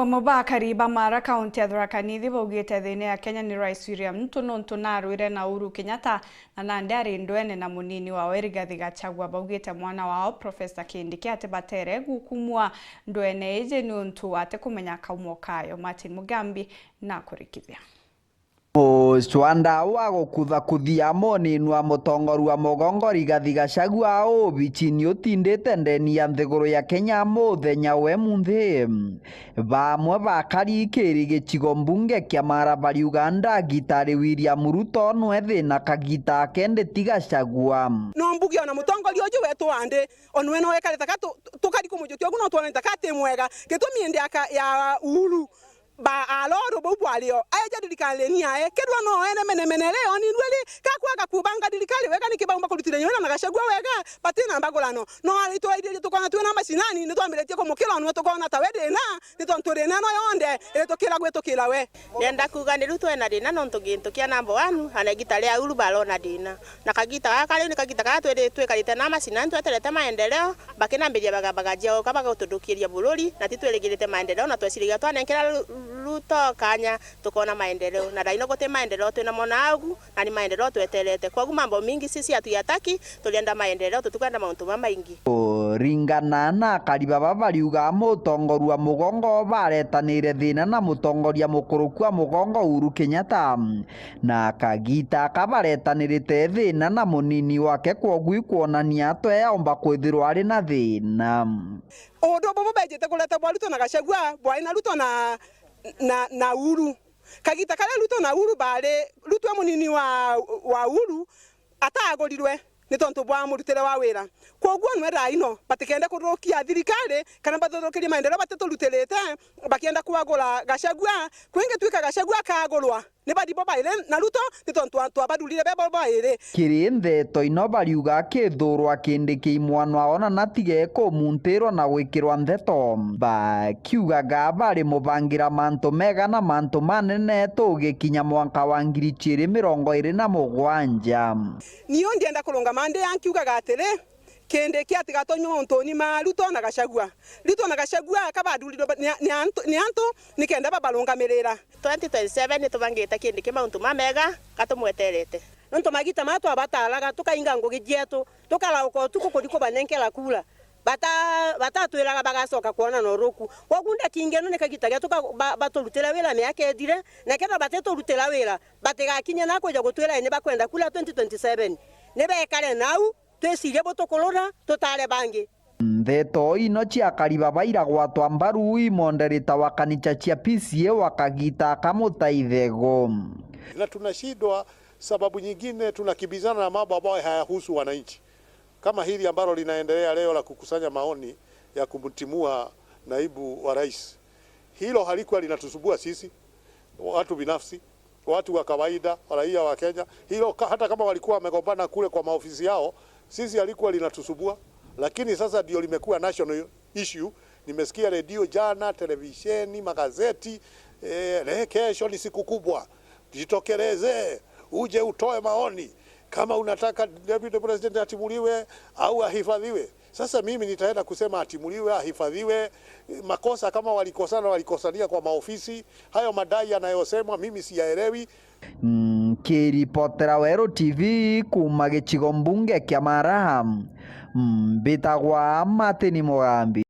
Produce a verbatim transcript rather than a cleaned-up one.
Amwe ba akari ba Mara, kaunti ya Tharaka Nithi, baugite thiina ya Kenya ni Rais William Ruto nontu narwire na Uhuru Kenyatta, na nandi ari ndwene na munini wawe Rigathi Gachagua. Baugite mwana wao Professor Kindiki atibatere gukumua ndwene iji niuntu atikumenya kaumo kayo. Martin Mugambi nakurikithia. Muswanda wa gukuthakuthia munini wa mutongoria wa mugongo Rigathi Gachagua ubici ni utindite ndeni ya nthiguru ya Kenya muthenya we munthi. Bamwe bakari kiri gicigo mbunge kia Mara bariuga ndagitari William Ruto nwe thina kagita akendi ti Gachagua. No mbuge ona mutongoria uju wetu andi, onwe no ekarite ka tu-, tukari kumujukia ugu no twonete ka ati mwega. Gitumi indi aka ya Uhuru ba aloro bau bwario, aeja thirikari ni ae, kirwa no ene mene mene ri, oni ndweri, ka kwaga kubanga thirikari wega, niki baumba kurutithania wira na Gachagua wega, bati na mbagurano. No ari twaithirie tukona twina macinani, ni twambiritie kumukira, onwe tukona ta we thina, ni tontu thina no yonthe iri tukira gwitukira we. Ndenda kuuga ni riu twina thina nontu gintu kia number one, ana igita ria Uhuru barona thina. Na kagita gaka riu ni kagita garia twiri-, twikarite na macinani tweterete maendeleo, bakinambiria baga-, bagajia uka bagututhukiria bururi, na ti twirigirite maendeleo, na tweciragia twanenkera Ru-, Ruto kanya, tukona maendeleo. Na thaino guti maendeleo twina mona ugu, na ni maendeleo tweterete. Kwogu mambo mingi sisi hatuyataki, turienda maendeleo, tutikwenda mauntu mamaingi. Kuringana na akari baba bariuga mutongoria wa mugongo baretanire thina na mutongoria mukuruku wa mugongo Uhuru Kenyatta. Na kagita aka baretanirite thina na munini wake, kwogu ikwonania atwe aumba kwithirwa ari na thina. Undu bubu bejite kureta bwa Ruto na Gachagua, bwari na Ruto na, na, na Uhuru. Kagita karia Ruto na Uhuru bari, Ruto e munini wa, wa Uhuru, atagurirwe ni tontu bwa murutire wa wira. Kwoguo nwe thaa ino batikenda kuthukia thirikari kana bathuthukirie maendeleo batiturutirite, bakienda kwagura Gachagua. Kwingitwika Gachagua akagurwa ni bari bo bairi na Ruto, ni tontu antu abarurire be bo bairi. Kiri ndeto ino bariuga akithurwa Kindiki mwana wao na natige kumuntirwa na gwikirwa ndeto. Bakiugaga bari mubangira mantu mega na mantu manene tugikinya mwanka wa ngiri ciiri mirongo iri na mugwanja. Niu ndienda kurungama ndi ankiugaga atiri, Kindiki atigatonywe mauntuni ma Ruto na Gachagua. Ruto na Gachagua ka bathurirwe ba-, ni, ni antu, ni antu nikenda babarungamirira. Twenty twenty-seven nitubangite Kindiki mauntu mamega, gatumweterete. Nontu magita maa twabataraga, tukainga ngugi cietu, tukarauka utuku kuthi kubanenkera kura. Bata-, batatwiraga bagacoka kwona na uruku. Kwogu ndakingi ino ni kagita getu ka-, ba-, baturutire wira miaka ithire, na kethira batiturutira wira, batigakinye na kwija gutwira ni bakwenda kura twenty twenty-seven. Ni bekare nau, twicirie bu tukurura, tutare bangi. Ndeto ino cia akari baba iragwatwa mbaru i moderator wa kanisa cia P C A wa kagita ka Mutaithego. Na tunashindwa, sababu nyingine tunakibizana na mambo ambayo hayahusu wananchi. Kama hili ambalo linaendelea leo la kukusanya maoni ya kumtimua naibu wa rais, hilo halikuwa linatusumbua sisi, watu binafsi, watu wa kawaida, raia wa Kenya. Hilo ka-, hata kama walikuwa wamegombana kule kwa maofisi yao, sisi halikuwa linatusumbua, lakini sasa ndio limekuwa national issue. Nimesikia redio jana, televisheni, magazeti, eh, le-, kesho ni siku kubwa. Jitokeleze, uje utoe maoni. Kama unataka deputy president atimuliwe au ahifadhiwe, sasa mimi nitaenda kusema atimuliwe, ahifadhiwe. Makosa kama walikosana, walikosania kwa maofisi, hayo madai yanayosemwa mimi siyaelewi. Nkiripotera Weru T V kuuma gicigo mbunge kia Mara, mbitagwa Martin Mugambi.